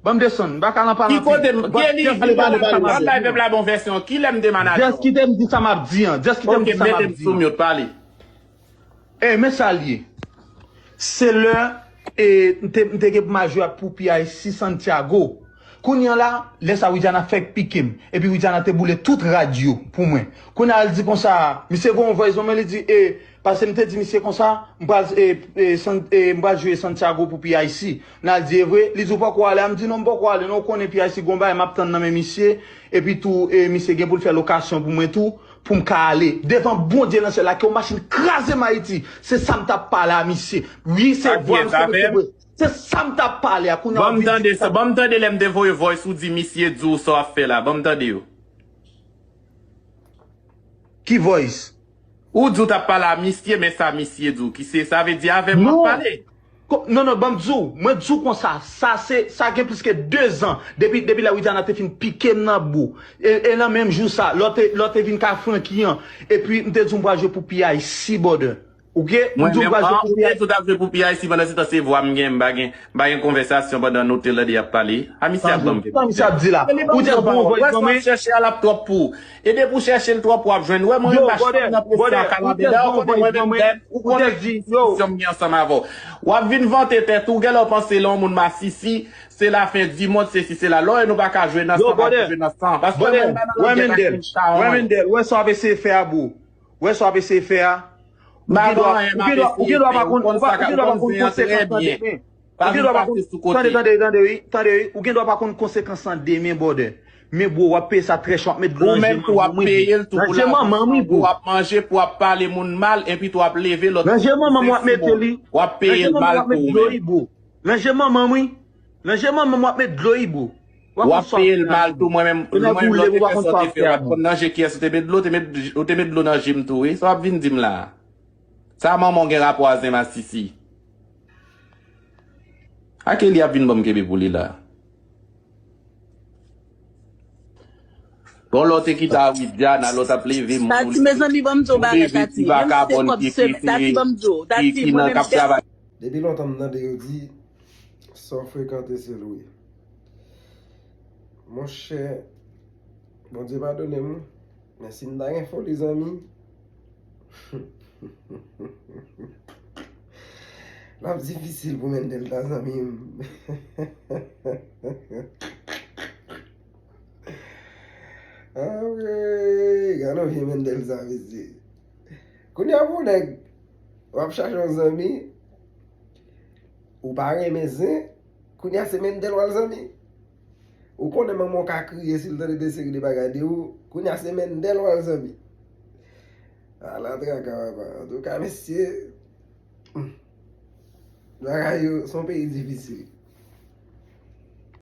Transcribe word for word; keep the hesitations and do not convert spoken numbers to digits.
Ban m desann, m pa ka nan pale anpil. Ki kote m, ki eli, pale, pale, pale, pale. Live la bon vèsyon. Kilè m te manager? Just kite m di sa m ap di an. Just kite m di sa m ap di an. Ok, mete m sou mute, pale. Ey, men sa l ye. Se lè e, m te, m te gen pou m al jwe pou P I C Santiago. Kounye a la, lè sa Widiana fèk pike m. Epi Widiana te boule tout rad yo pou mwen. Kounye a l di konsa, misye voye yon voice ban mwen, li di, e, paske m te di misye konsa, m pral e, e, San- e, m pral jwe Santiago pou P I C. Nan l di, e vre? Li di, ou poko ale? A m di, non, m poko ale, non, ou konnen P I C gon bagay m ap tann nan men misye. Epi tou, e, misye gen pou l fè lokasyon pou mwen tou, pou m ka ale. Devan Bondye nan syèl la, ke yon machin kraze m Ayiti. Se sa m t ap pale a misye. Wi, se vwa m se vre. Se sa m t ap pale a. Kounye a, ban m tande sa, ban m tande lè m te voye voice ou di misye di w sa w ap fè la. Ban m tande yo. Ki voice? Ou di w t ap pale a misye, men sa misye di w ki se, sa vle di avè m w ap pale. Ko- Non, non, ban m di w, mwen di w konsa, sa se, sa gen plis ke dezan, depi, depi lè Widiana te fin pike m nan bou, e, e nan menm jou sa, lè w te, lè w te vin kay Francky an, epi m te di w m pral jwe pou P I C, brother. Ok? M di w m pral jwe pou P I C. Ou te di w t ap jwe pou P I C, pandan se tan se vwa m gen, m pa gen, m pa gen konvèsasyon pandan nou te lande y ap pale. A misye ap ban m vèsyon. Sa misye ap di la. Ou di w voye voice ban mwen. Chèche a l ap twòp pou ou. E depi w chèche l twòp, w ap jwenn. Wè mwen menm machin nan presyon ak kalandeda, ou konnen mwen menm dèm, ou konnen ki diskisyon m gen ansanm avè w. W ap vin vante tèt ou, genlè w panse lè yon moun masisi, se lafen di mond, sesi sela. Lè w wè nou pa ka jwe nan san, pa ka jwe nan san. Paske mwen menm nan langyèt ak menm chawony. Wè sa w ap eseye fè a, bro. Wè sa w ap eseye fè a. Ou gen dwa, ou gen dwa, ou gen dwa pa konn, ou pa, ou gen dwa pa konn konsekans lan demen. Ou gen dwa pa konn, tande, tande, tande, wi, tande, wi. Ou gen dwa pa konn konsekans lan demen, brother. Men, bro, w ap peye sa trè chè, w ap met dlo nan je manman mwen, bro. Ou menm tou, w ap peye l tou pou lajan, w ap manje, pou w ap pale moun mal, epi tou w ap leve lòt moun. Nan je manman m, w ap mete li. W ap peye l mal tou, ou menm. Nan je manman m, w ap met dlo, wi, bro. Nan je manman m, wi. Nan je manman m, w ap met dlo, wi, bro. W ap peye l mal tou, mwen menm, mwen menm lòt te fè sa w te fè, w ap konn nan je kiyès ou te met dlo, ou te met, ou te met dlo nan je m tou, wi. Sa w ap vin di m la a? Sa manman w gen rapò a zen masisi? A ke li ap vin ban m kenbe pou li la? Bon, lè w te kite a Widiana, lè w t ap leve moun, Tati, mezanmi, ban m di w bagay, Tati. Menm si se kòb se, Tati, ban m di w, Tati, mwen menm, Depi lontan m tande yo di, sa w frekante se l ou ye. Monchè, Bondye padone m, wi. Men si m ta gen foli, zanmi, l ap difisil pou Mendel ta, zanmi m. Anmwey, gade yon vye Mendel sa, mesye. Kounye a pou nèg, w ap chache yon zanmi, ou pa renmen zen, kounye a se Mendel w al zanmi. Ou konnen manman w ka kriye si l tande de seri de bagay de ou, kounye a se Mendel w al zanmi. Ala traka, papa. Antouka, mesye, hmm, bagay yo, se yon peyi difisil.